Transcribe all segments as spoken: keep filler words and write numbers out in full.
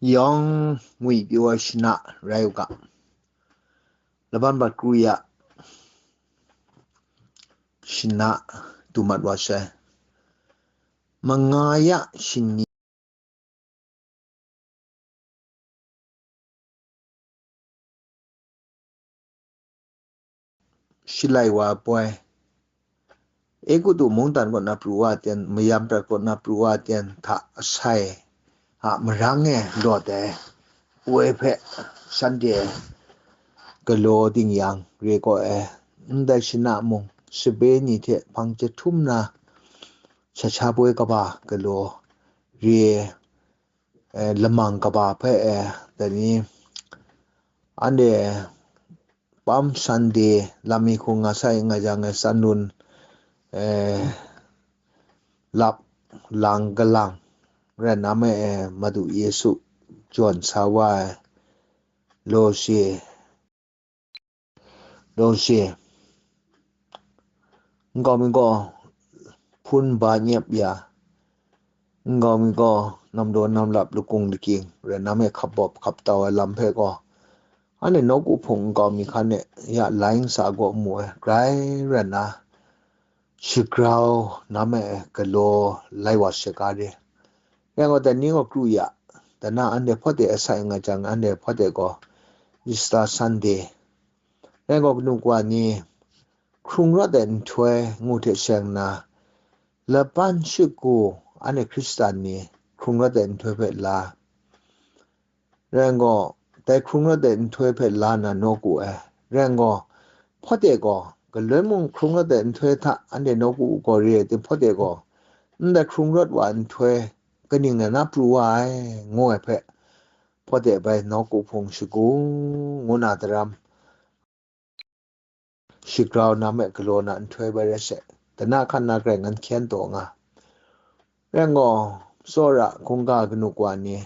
Yawng ngwi pyi wa shana rai u ga. Laban bat kru ya shana tu mat wa sai. Manga ya shingni shalai wa poi. Egutu mungdan kaw na pru wa ten, mayam prat kaw na pru wa ten hta asai a marang e lawt ai. Woi hpe Sunday galaw ding yang re kaw e, ndai shana mung sabe ni hte hpang jahtum na sha sha poi kaba galaw re, eh, lamang kaba hpe, eh, dai ni, anhte Palm Sunday lam mi hkung nga sai nga jang, eh, san lun, eh, lap lang kalang rai na me, eh, Madu Yesu jawn sa wa ai law shi, law shi, nkau mi gaw hpun ba nyep ya, nkau mi gaw namdaw namlap lakung lakying rai na me hkap bawp hkap tau ai lam hpe gaw, anhte nawku hpung nkau mi hkan e ya lai n sa gaw mu ai, grai rai na, shagrau na me galaw lai wa saga re. Rai gaw, dai ni gaw kru ya, dana anhte hpawt e asai nga jang, anhte hpawt e gaw Easter Sunday. Rai gaw, kanu kawa ni hkrung rawt ai nhtoi ngu hte seng na, laban shiku anhte Hkristan ni hkrung rawt ai nhtoi hpe la. Rai gaw, dai hkrung rawt ai nhtoi hpe la na nawku ai. Rai gaw, hpawt e gaw, galoi mung hkrung rawt ai nhtoi hta anhte nawku gaw re ai tim hpawt e gaw, ndai hkrung rawt wa nhtoi kaning na na pru wa ai, ngu ai hpe, hpawt e bai nawku hpung shagu ngu na daram, shagrau na me galaw na nhtoi bai rai sai, dana hkan na grai ngan hkyen taw nga. Rai gaw, tsawra hkungga kanu kawa ni,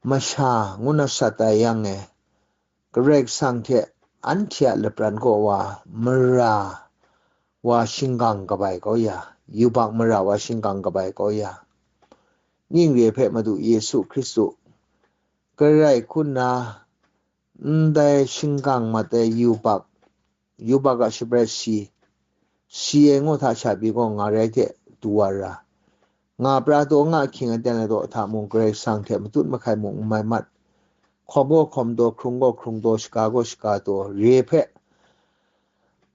masha ngu na sat ai yang e, Karai Kasang hte anhte a lapran kaw wa mara wa shingkang kabai kau ya, yubak mara wa shingkang kabai kau ya, ning re hpe Madu Yesu Hkristu, Karai hku nna ndai shingkang mat ai yubak, yubak a shabrai si, si ai ngu hta sha pyi gaw nga rai hte du wa ra. Nga pra taw, nga hkying aten ai taw hta mung, Karai Kasang hte matut mahkai mung n mai mat. Hkawm gaw hkawm taw, hkrung gaw hkrung taw, shaga gaw shaga taw, re hpe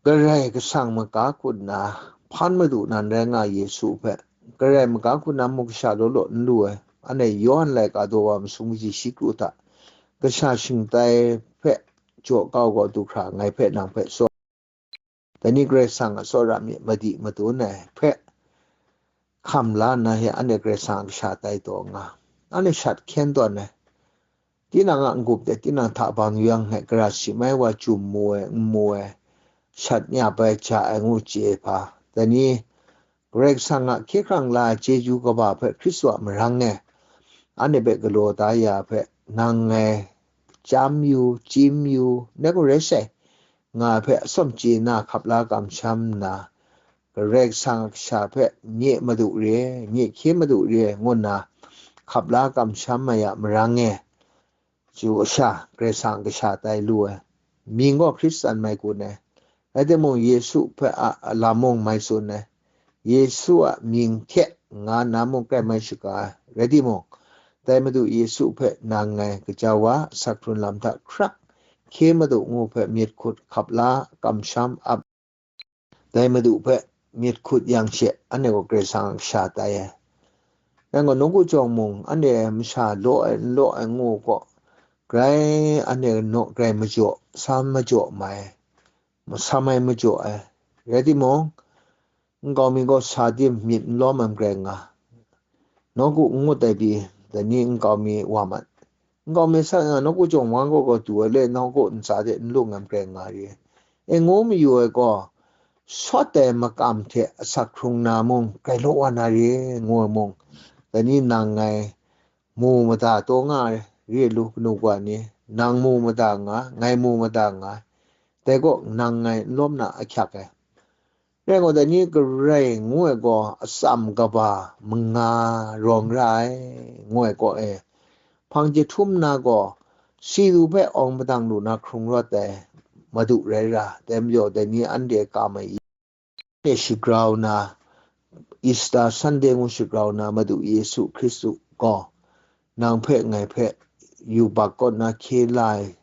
Karai Kasang maga hku nna hpan madu nan rai nga ai Yesu hpe, Karai maga hku nna muk kasha law law n lu ai, anhte Yawhan laika daw wa masum kaji shi kru hta, kasha shingtai hpe jaw kau gaw du hkra ngai hpe nang hpe tsaw, dai ni Karai Kasang a tsawra myit madi madun ai hpe hkam la nna he, anhte Karai Kasang a kasha tai taw nga, anhte shat hkyen tawn ai. Tinang a n-gup de tinang hta bang yang he, gara si mai wa chyu mu ai, n mu ai, shat nya bai ja ai ngu chye ai hpa, dai ni Karai Kasang a hkye hkrang la ai chyeju kaba hpe Hkristu a marang e anhte hpe galaw da ya hpe, nang ngai chyam yu, chyim yu, ndai gaw rai sai, nga ai hpe atsawm chye na hkap la kamsham nna, Karai Kasang a kasha hpe nye madu re, nye hkye madu re, ngu nna hkap la kamsham ai a marang e, chyu sha Karai Kasang a kasha tai lu ai. Mying gaw Hkristan mai kun ai, rai timung, Yesu hpe a, a lam mung mai tsun ai. Yesu a mying hte nga na mung kai mai shaga ai. Rai timung, dai Madu Yesu hpe nang ngai gaja wa, asak hkrun lam hta hkrak, hkye madu ngu hpe myit hkut hkap la kamsham ap, dai Madu hpe myit hkut yang she, anhte gaw Karai Kasang a kasha tai ai. Rai gaw, nawku jawng mung, anhte masha law ai, n law ai ngu gaw, grai anhte naw grai majaw, sa majaw mai, masam ai majaw ai. Rai timung, nkau mi gaw sa dim myit n lawm ai grai nga, nawku n ngut ai pyi, dai ni nkau mi wa mat. Nkau mi sa nga, nawku jawng wa gaw gaw du ai le, nawku ntsa de n lung ai grai nga re. E ngu mayu ai gaw, sawt ai makam hte asak hkrung na mung grai law wa na re, ngu ai mung, dai ni nang ngai mu mada taw nga ai, re lu kanu kawa ni, nang mu mada nga, ngai mu mada nga, dai gaw nang ngai n lawm na ahkyak ai. Rai gaw, dai ni Karai ngu ai gaw atsam kaba manga rawng ra ai, ngu ai kaw e, hpang jahtum na gaw, si du hpe awng padang lu na hkrung rawt ai Madu rai ra, dai majaw dai ni anhte kam ai i, anhte shagrau na, Easter Sunday ngu shagrau na Madu Yesu Hkristu gaw, nang hpe ngai hpe yubak kaw na hkye la ai,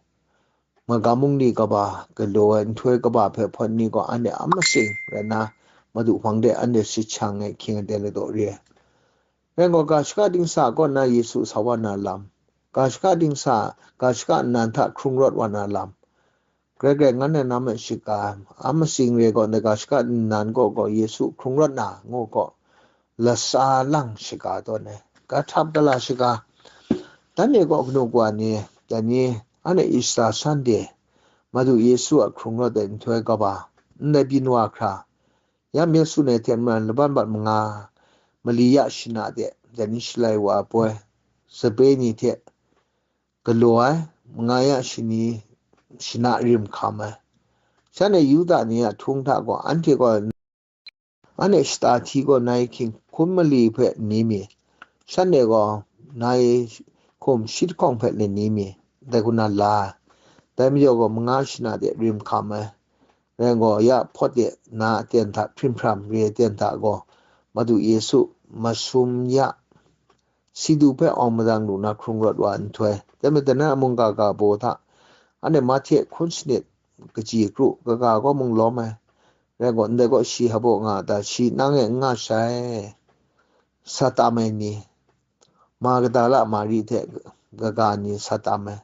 magam mungli kaba, galaw ai nhtoi kaba hpe hpawt ni gaw anhte a masing rai na, Madu hpang de anhte sit shang ai hkying aten ladaw re ai. Rai gaw, ga shaka dingsa kaw na Yesu sa wa na lam, ga shaka dingsa, ga shaka nnan hta hkrung rawt wa na lam, Grai Grai ngan na nam e shiga, a masing re gaw, ndai ga shaka nnan kaw gaw Yesu hkrung rawt na, ngu gaw, lasa lang shiga tawn ai, ga htap gala shiga. Dan e gaw kanu kawa ni, dai ni, anhte Easter Sunday, Madu Yesu a hkrung rawt ai nhtoi kaba, ndai byin wa hkra, ya mil tsun ai hte maren laban bat manga, mali ya shana de, dai ni shalai wa ai poi, sape ni hte, galaw ai, manga ya shani shana rim hkam ai. Shanhte Yuda ni a htung hta gaw, anhte gaw, anhte shata hti gaw nai hkying hkum mali hpe ni mi, shanhte gaw nai hkum shi lahkawng hpe lani mi, dai hku na la ai. Dai majaw gaw, manga shana de rim hkam ai. Rai gaw, ya hpawt de na aten hta hprim hpram re ai aten hta gaw, Madu Yesu masum ya, si du hpe awng madang lu na hkrung rawt wa nhtoi, dai majaw, dai na a mungga ga baw hta, anhte Mahte hkun sanit, kaji kru, kaga gaw mung lawm ai. Rai gaw, ndai gaw shi hpa baw nga a ta? Shi nang e n nga shai, sa tam ai ni, Magdala Mari hte kaga ni sa tam ai.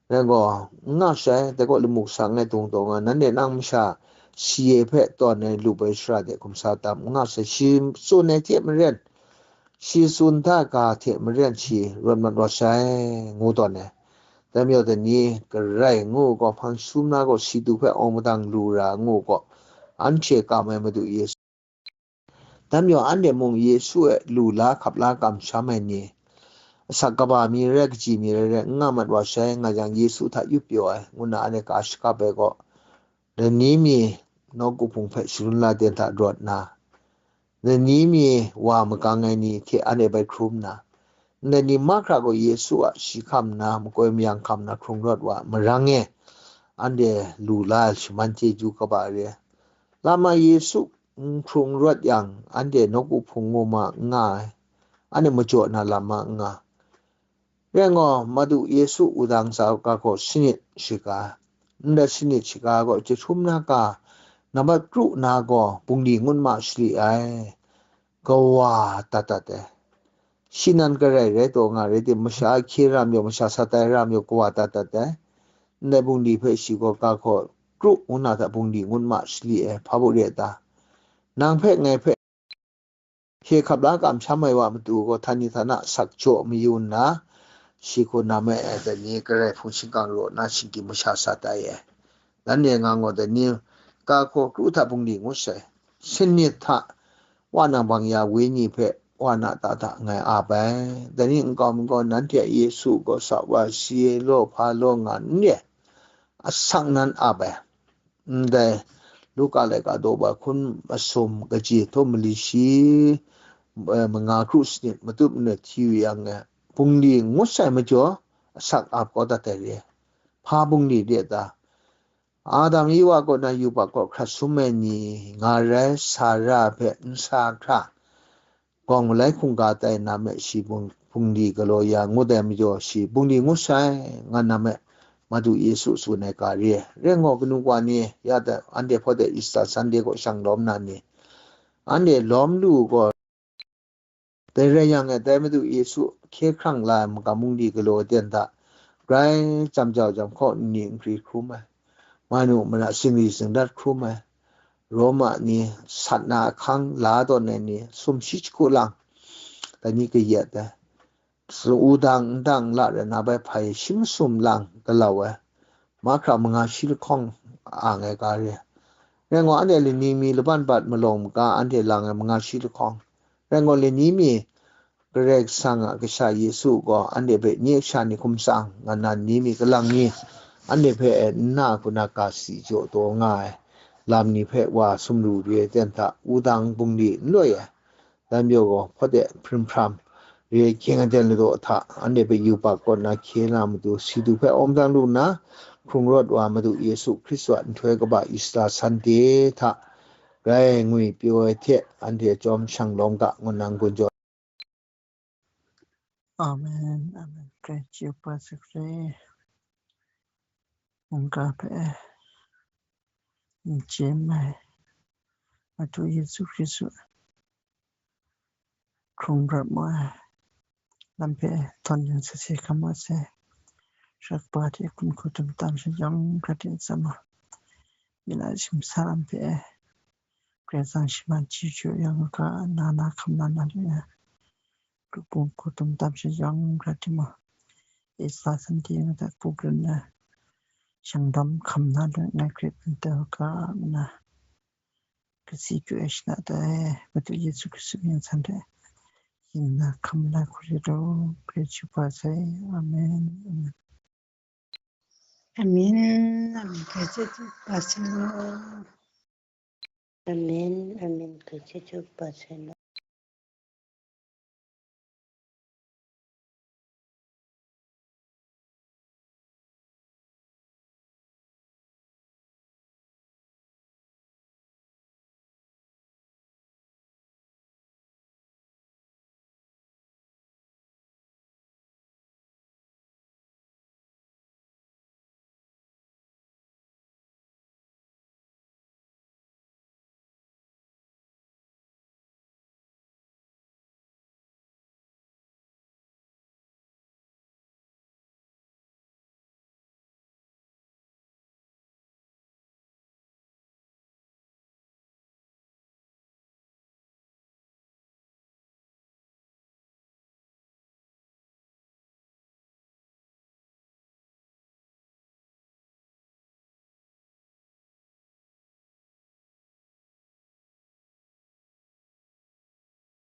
Rai gaw, n nga shai, dai gaw lamu kasa langai dung taw nga, nanhte nang masha si e hpe tawn ai lup ai shara de hkum sa tam, n nga shai, shi tsun ai hte maren, shi tsun da ga hte maren shi rawt mat wa shai, ngu tawn ai. Dai majaw dai ni, Karai ngu gaw, hpang jahtum na gaw si du hpe awng madang lu ra ngu gaw, anhte kam ai Madu Yesu. Dai majaw anhte mung Yesu e lu la hkap la kamsham ai ni, asak kaba mi rai, kaji mi rai rai, n nga mat wa shai, nga jang Yesu hta yup pyaw ai, ngu nna anhte ka shakap ai gaw, lani mi nawku hpung hpe shalun la den hta rawt nna, lani mi wa magang ai ni hte anhte bai hkrum nna, ndai ni mahkra gaw Yesu a shi hkam nna, makoi mayang hkam nna hkrung rawt wa ai marang e, anhte lu la ai shaman chyeju kaba re ai. Lama Yesu n hkrung rawt yang, anhte nawku hpung ngu ma n nga ai, anhte majaw na lam ma n nga. Rai gaw, Madu Yesu wudang sa u ga hkaw sanit shiga, ndai sanit shiga gaw jahtum na ga, nambat kru na gaw bungli ngut ma shali ai, kawa dat dat ai. Shi nan Karai rai taw nga rai tim, masha ahkye ra majaw, masha sa tai ra majaw, kawa dat dat ai. Ndai bungli hpe shi gaw ga hkaw kru ngu na hta bungli ngut ma shali ai, hpa baw re ai ta? Nang hpe ngai hpe hkye hkap la kamsham ai wa matu gaw, htani htana sak jaw mayu nna, shi hku nam e ai, dai ni Karai Hpung shingkang raw nna shinggyim masha sa tai ai. Nanhte nga gaw, dai ni ga hkaw kru hta bungli ngut sai, sanit hta wa nang bang ya wenyi hpe wa na ta hta ngai ap ai. Dai ni nkau mi gaw, nanhte a Yesu gaw sa wa, si e law, hpa law nga n re ai, asak nan ap ai. Ndai Luka laika daw ba hkun masum, kaji htum mali shi, eh, manga kru sanit matut manat hti yu yang, eh, bungli ngut sai majaw, asak ap kau dat ai re ai. Hpa bungli re ai ta? Adam Ewa kaw na yubak kaw hkrat sum ai ni, nga rai, Sara hpe nsa hkra, gawng malai hkungga tai na me shi bung-, bungli galaw ya ngut ai majaw, shi bungli ngut sai, nga nam e, Madu Yesu tsun ai ga re ai. Rai gaw, kanu wa ni, ya da, anhte hpawt de Easter Sunday kaw shang lawm na ni, anhte lawm lu gaw, dai rai yang e, dai Madu Yesu hkye hkrang la ai magam bungli galaw ai ten hta, grai jam jau jam hkaw nni nkri hkrum ai, manu mara singri singdat hkrum ai, Roma ni sat na ahkang la tawn ai ni, sumshi jahku lang, dai ni kayat ai. Wudang n dang la rai na bai hpai shi masum lang galau ai, mahkra manga shi lahkawng ang ai ga re ai. Rai gaw, anhte lani mi laban bat malawng maga anhte lang ai manga shi lahkawng. Rai gaw, lani mi Karai Kasang a Kasha Yesu gaw anhte hpe nye kasha ni hkum tsang nga na ni mi kalang ni, anhte hpe e nna hku na ga si jaw taw nga ai lam ni hpe wa sumru re ai ten hta, wudang bungli n loi ai. Dai majaw gaw, hpawt de hprim hpram, Re ai hkying aten ladaw hta, anhte hpe yubak kaw nna hkye na matu, si du hpe awng dang lu nna, hkrung rawt wa Madu Yesu Hkristu a nhtoi kaba Ista Sande hta, grai ngwi pyaw ai hte, anhte chyawm shang lawng ga, ngu nna n-gun jaw. Amen, amen. Grai chyu pa sakse. Mungga hpe n chye mai, Madu Yesu Hkristu hkrung rawt mu ai lam hpe htawn ning sase hkam wa sai. Shakpa hte hkum hku tum tam shajawng hkra hte tsam wa, myi na simsa lam hpe Karai Kasang shi man chyeju yang u ga, na na hkam na na lu yang, grup hkum hku tum tam shajawng hkra hte mung, Ista Sande ngu dat hku krum na, shang dawm hkam na lu ngai hkrit n taw u ga, ngu na, kasi pyaw ai shana tai, Madu Yesu Hkristu mying hten hte yin na hkam na hku ri law, grai chyu pa sai. Amen, amen. Amen, amen. Grai chyeju pa sai law. Amen, amen. Grai chyeju pa sai law.